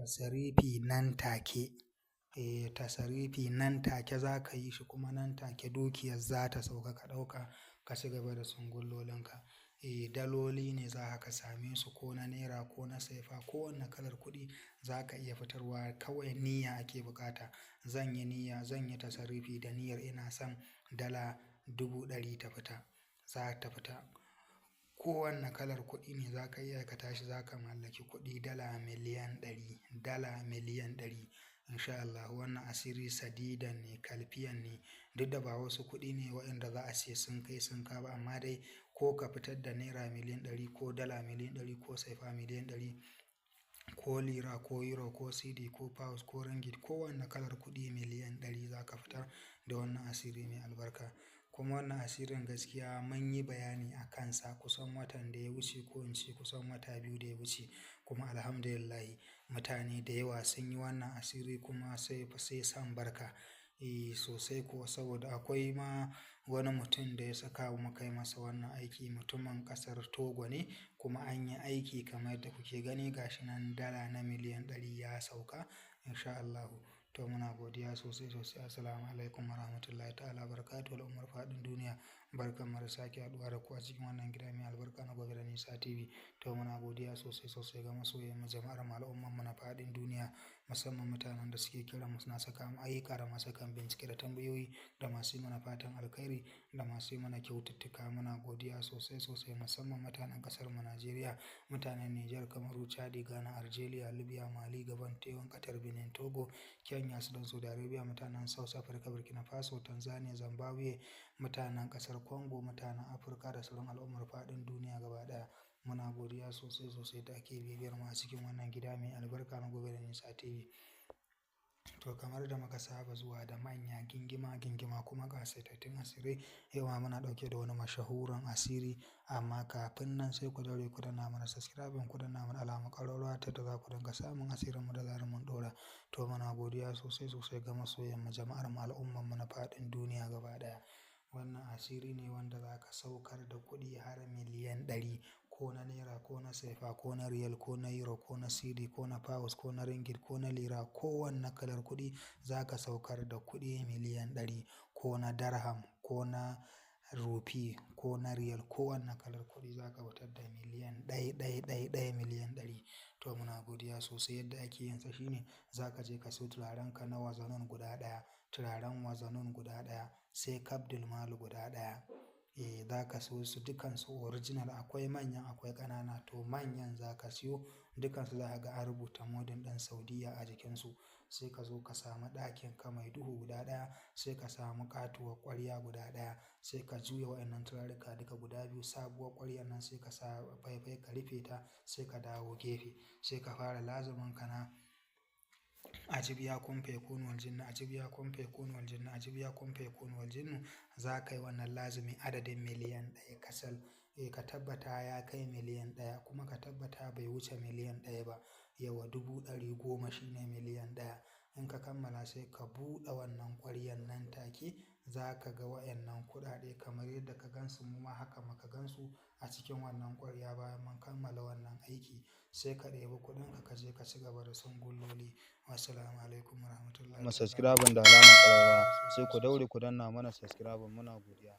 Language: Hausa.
Tasarifi nan take. Eh, tasarifi nan take za ka yi shi kuma nan take dukiyar za ta sauka ka ɗauka ka ci gaba da sungullolinka. Eh, daloli ne za ka same su ko na naira ko na sefa ko wanne kalar kuɗi za ka iya fitarwa. Kawai niyya ake buƙata. Zan yi niyya, zan yi tasarifi da niyyar ina son dala 100,000 ta fita, za ta fita. Kowanne kalar kuɗi ne za ka iya aikata shi, za ka mallaki kuɗi dala 100,000,000, dala 100,000,000 in sha Allahu. Wannan asiri sadidan ne, kalfiyan ne. Duk da ba wasu kuɗi ne waɗanda za a ce sun kai sun kawo ba, amma dai ko ka fitar da naira 100,000,000 ko dala 100,000,000 ko sefa 100,000,000 ko lira ko euro ko cedi ko pounds ko ringgit, kowanne kalar kuɗi 100,000,000 za ka fitar da wannan asiri mai albarka. Kuma wannan asirin gaskiya mun yi bayani a kansa kusan watan da ya wuce ko in ce kusan wata 2 da ya wuce. Kuma alhamdulillah mutane da yawa sun yi wannan asiri kuma sai, sai san barka. Eh sosai kuwa, saboda akwai ma wani mutum da ya saka mu kai masa wannan aiki. Mutumin ƙasar Togo ne kuma an yi aiki kamar yadda kuke gani ga shi nan dala na 100,000,000 ya sauka in sha Allahu. To muna godiya sosai sosai. Assalamualaikum warahmatullahi ta'ala wabarakatuh. Al'ummar faɗin duniya, barkan mu da sake haɗuwa da ku a cikin wannan gida mai albarka na Gobe da Nisa TV. To muna godiya sosai sosai ga masoyan mu, jama'ar mu, al'umman mu na faɗin duniya, musamman mutanen da suke kiran mu suna saka mu ayyuka da masu kan bincike da tambayoyi da masu yi mana fatan alkhairi da masu yi mana kyaututtuka. Muna godiya sosai sosai musamman mutanen ƙasar mu Najeriya, mutanen Nijar, Kamaru, Chadi, Ghana, Algeria, Libya, Mali, Gabon, Tewan, Qatar, Benin, Togo, Kenya, Sudan, Saudi Arabia, mutanen South Africa, Burkina Faso, Tanzania, Zimbabwe, mutanen ƙasar Congo, mutanen Afirka da sauran al'ummar faɗin duniya gaba ɗaya. Muna godiya sosai sosai da ake bibiyar mu a cikin wannan gida mai albarka na Gobe da Nisa TV. To kamar da muka saba zuwa da manya gingima gingima kuma ƙasaitattun asirai, yau ma muna ɗauke da wani mashahuran asiri. Amma kafin nan sai ku daure ku danna mana subscribe, ku danna mana alamar ƙararrawa ta yadda za ku dinga samun asirin mu da zarar mun ɗora. To muna godiya sosai sosai ga masoyan mu, jama'ar mu, al'umman mu na faɗin duniya gaba ɗaya. Wannan asiri ne wanda za ka saukar da kuɗi har 100,000,000 ko na naira ko na sefa ko na riyal ko na euro ko na cedi ko na pounds ko na ringgit ko na lira. Kowanne kalar kuɗi za ka saukar da kuɗi 100,000,000 ko na dirham ko na rupee ko na riyal. Kowanne kalar kuɗi za ka fitar da 1,111,000,000. To muna godiya sosai. Yadda ake yin sa shine za ka je ka siyo turaren ka na wazanon guda ɗaya, turaren wazanon guda ɗaya, sai kabdul malu guda ɗaya. Eh, za ka siyo su dukansu original. Akwai manyan akwai ƙanana. To manyan za ka siyo dukansu, za ka ga an rubuta modin ɗin Saudiyya a jikinsu. Sai ka zo ka samu ɗakin ka mai duhu guda ɗaya, sai ka samu ƙatuwar ƙwarya guda ɗaya, sai ka juya waɗannan turaruka duka guda biyu. Sabuwar ƙwaryar nan sai ka sa faifai ka rufe ta, sai ka dawo gefe. Sai ka fara lazumin ka na ajibiya kun fayakunu wal jinnu, ajibiya kun fayakunu wal jinnu, ajibiya kun fayakunu wal jinnu. Za ka yi wannan lazumi adadin 1,000,000 kacal. Eh, ka tabbata ya kai 1,000,000 kuma ka tabbata bai wuce 1,000,000 ba. Yauwa 100,000 shine 1,000,000. In ka kammala sai ka buɗe wannan ƙwaryar nan take, za ka ga waɗannan kuɗaɗe kamar yadda ka gansu. Mu ma haka muka gansu a cikin wannan ƙwarya bayan mun kammala wannan aiki. Sai ka ɗebi kuɗinka ka je ka ci gaba da sungulloli. Wassalamualaikum warahmatullahi Kuma subscribe da alamar ƙararrawa, sai ku daure ku danna mana subscribe. Muna godiya.